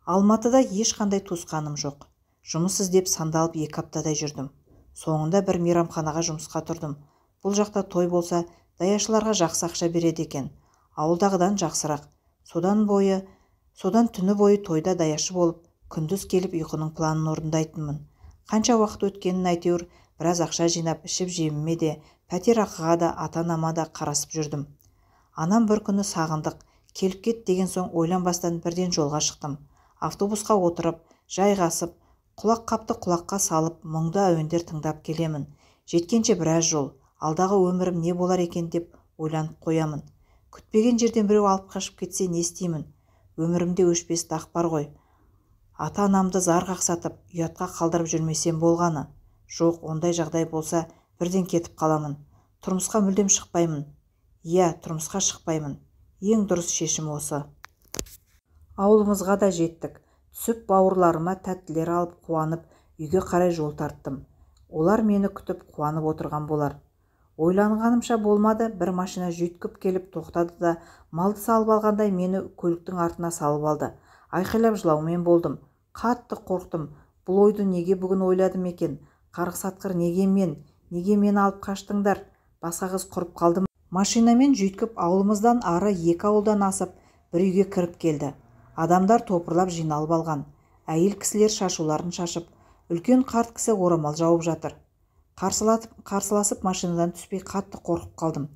Алматыда ешқандай туысқаным жоқ. Жұмыс іздеп сандалып 2 аптадай жүрдім. Соңында бір мейрамханаға жұмысқа тұрдым. Бұл жақта той болса, даяшыларға жақсы ақша береді екен. Ауылдағыдан жақсырақ. Содан түні бойы тойда даяшы болып, күндіз келіп ұйқының планын орындайтынмын. Қанша уақыт өткенін әйтеуір біраз ақша жинап, ішіп-жеміме де, пәтер ақыға да, ата-анама да қарасып жүрдім. Анам бір күні сағындық, келіп кет деген соң ойланбастан бірден жолға шықтым. Автобусқа отырып, жайғасып, құлақ қапты құлаққа салып, мұңды әуендер тыңдап келемін. Жеткенше біраз жол, алдағы өмірім не болар екен деп ойланып қоямын. Күтпеген жерден біреу алып қашып кетсе не істеймін? Өмірімде өшпес дақ бар ғой. Ата-анамды зар қақсатып, ұятқа қалдырып жүрмесем болғаны. Жоқ, ондай жағдай болса, бірден кетіп қаламын. Тұрмысқа мүлдем шықпаймын. Иә, тұрмысқа шықпаймын. Ең дұрыс шешім осы. Ауылымызға да жеттік. Түсіп бауырларыма тәттілер алып қуанып, үйге қарай жол тарттым. Олар мені күтіп қуанып отырған болар. Ойланғанымша болмады, бір машина жүйткіп келіп тоқтады да, малды салып алғандай мені көліктің артына салып алды. Айқайлап жылаумен болдым. Қатты қорқтым. Бұл ойды неге бүгін ойладым екен? Қарғыс атқыр неге мен? Неге мені алып қаштыңдар? Басқа қыз құрып қалдым. Машинамен жүйткіп ауылымыздан ары 2 ауылдан асып, бір үйге кіріп келді. Адамдар топырлап жиналып алған. Әйел кісілер шашуларын шашып, үлкен қарт кісі орамал жауып жатыр. Қарсыласып машинадан түспей қатты қорқып қалдым.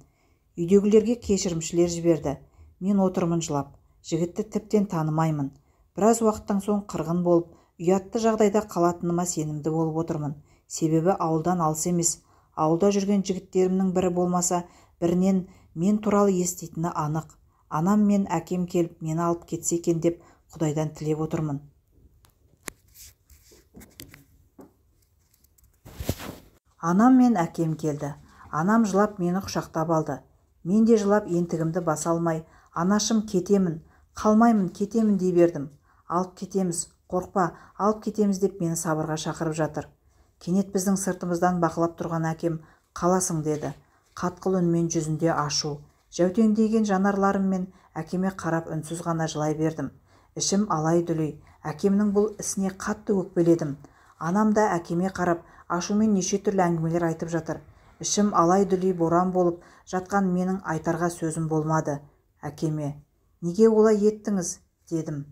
Үйдегілерге кешірімшілер жіберді. Мен отырмын жылап. Жігітті тіптен танымаймын. Біраз уақыттан соң қырғын болып, ұятты жағдайда қалатыныма сенімді болып отырмын. Себебі ауылдан алыс емес. Ауылда жүрген жігіттерімнің бірі болмаса, бірінен мен туралы еститіні анық. Анам мен әкем келіп мені алып кетсе екен деп Құдайдан тілеп отырмын. Анам мен әкем келді. Анам жылап мені құшақтап алды. Мен де жылап ентігімді баса алмай, анашым кетемін, қалмаймын, кетемін дей бердім. Алып кетеміз, қорқпа, алып кетеміз деп мені сабырға шақырып жатыр. Кенет біздің сыртымыздан бақылап тұрған әкем, қаласың деді. Қатқыл үнмен жүзінде ашу. Жәутеңдеген жанарларыммен әкеме қарап үнсіз ғана жылай бердім. Ішім алай-дүлей, әкемнің бұл ісіне қатты өкпеледім. Анам да әкеме қарап, ашумен неше түрлі әңгімелер айтып жатыр. Ішім алай-дүлей боран болып жатқан менің айтарға сөзім болмады. Әкеме, неге олай еттіңіз? Дедім.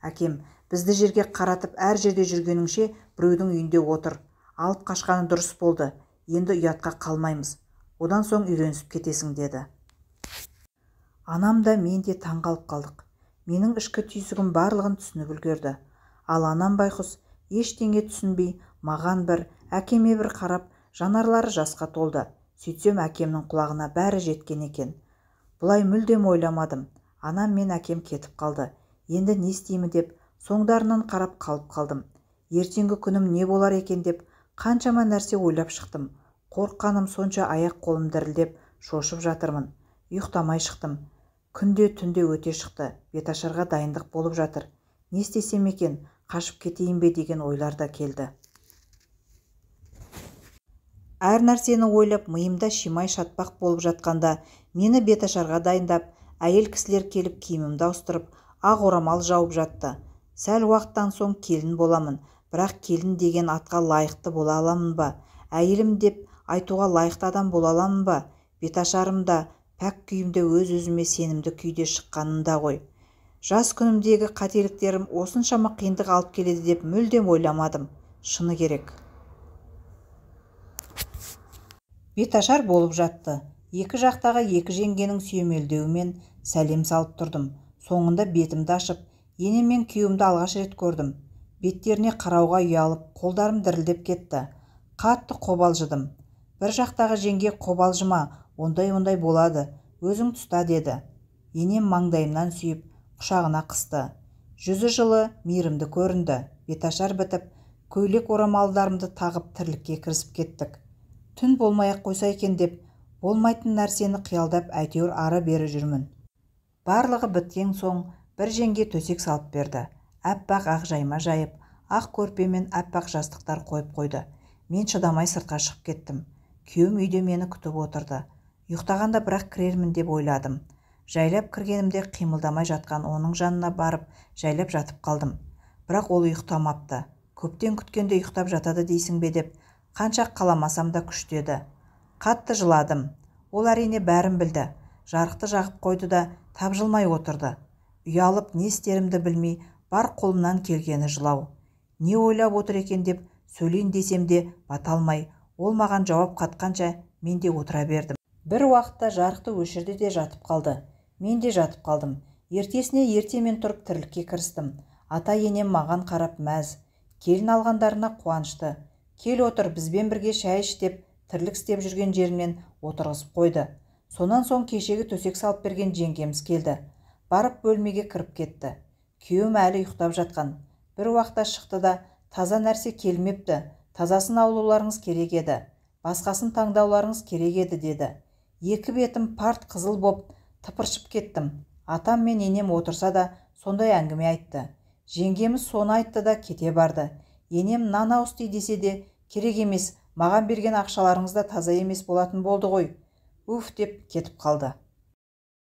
Әкем, бізді жерге қаратып әр жерде жүргеніңше біреудің үйінде отыр. Алып қашқаны дұрыс болды. Енді ұятқа қалмаймыз. Одан соң үйренісіп кетесің, деді. Анам да мен де таң қалып қалдық. Менің ішкі түйсігім барлығын түсініп үлгерді. Ал анам байқұс ештеңе түсінбей, маған бір, әкеме бір қарап, жанарлары жасқа толды. Сөйтсем әкемнің құлағына бәрі жеткен екен. Бұлай мүлдем ойламадым. Анам мен әкем кетіп қалды. Енді не істеймін деп, соңдарынан қарап қалып қалдым. Ертеңгі күнім не болар екен деп, қаншама нәрсе ойлап шықтым. Қорыққаным сонша аяқ қолым дірілдеп, шошып жатырмын. Ұйықтамай шықтым. Күнде түнде өте шықты. Беташарға дайындық болып жатыр. Не істесем екен, қашып кетейін бе деген ойлар да келді. Әр нәрсені ойлап, миымда шимай шатпақ болып жатқанда, мені беташарға дайындап, әйел кісілер келіп киімімді ауыстырып, ақ орамал жауып жатты. Сәл уақыттан соң келін боламын, бірақ келін деген атқа лайықты бола аламын ба? Әйелім деп айтуға лайықты адам бола аламын ба? Беташарым да, пәк күйімде өз-өзіме сенімді күйде шыққаным да ғой. Жас күнімдегі қателіктерім осыншама қиындық алып келеді деп мүлдем ойламадым. Шыны керек. Беташар болып жатты. Екі жақтағы екі жеңгенің сүйемелдеуімен сәлем салып тұрдым. Соңында бетімді ашып, енем мен күйеуімді алғаш рет көрдім. Беттеріне қарауға ұялып, қолдарым дірілдеп кетті. Қатты қобалжыдым. Бір жақтағы жеңге қобалжыма, ондай-ондай болады, өзің тұста деді. Енем маңдайымнан сүйіп, құшағына қысты. Жүзі жылы, мейірімді көрінді. Беташар бітіп, көйлек орамалдарымды тағып тірлікке кірісіп кеттік. Түн болмай-ақ қойса екен деп, болмайтын нәрсені қиялдап әйтеуір ары-бері жүрмін. Барлығы біткен соң бір жеңге төсек салып берді. Әппақ ақ жайма жайып, ақ көрпе мен әппақ жастықтар қойып қойды. Мен шыдамай сыртқа шығып кеттім. Күйеуім үйде мені күтіп отырды. Ұйықтағанда бірақ кірермін деп ойладым. Жайлап кіргенімде қимылдамай жатқан оның жанына барып, жайлап жатып қалдым. Бірақ ол ұйықтамапты. Көптен күткенде ұйықтап жатады дейсің бе деп, қанша қаламасам да күштеді. Қатты жыладым. Ол әрине бәрін білді. Жарықты жағып қойды да тапжылмай отырды. Ұялып не істерімді білмей, бар қолымнан келгені жылау. Не ойлап отыр екен деп сөйлейін десем де бата алмай, ол маған жауап қатқанша мен де отыра бердім. Бір уақытта жарықты өшірді де жатып қалды. Мен де жатып қалдым. Ертесіне ертемен тұрып тірлікке кірістім. Ата-енем маған қарап мәз. Келін алғандарына қуанышты. Кел отыр, бізбен бірге шай іш деп тірлік істеп жүрген жерімнен отырғызып қойды. Сонан соң кешегі төсек салып берген жеңгеміз келді. Барып бөлмеге кіріп кетті. Күйеуім әлі ұйықтап жатқан. Бір уақытта шықты да, таза нәрсе келмепті, тазасын алуларыңыз керек еді, басқасын таңдауларыңыз керек еді деді. Екі бетім парт қызыл боп, тыпыршып кеттім. Атам мен енем отырса да сондай әңгіме айтты. Жеңгеміз соны айтты да кете барды. Енем нан ауыз ти десе де, керек емес, маған берген ақшаларыңыз да таза емес болатын болды ғой. Уф деп кетіп қалды.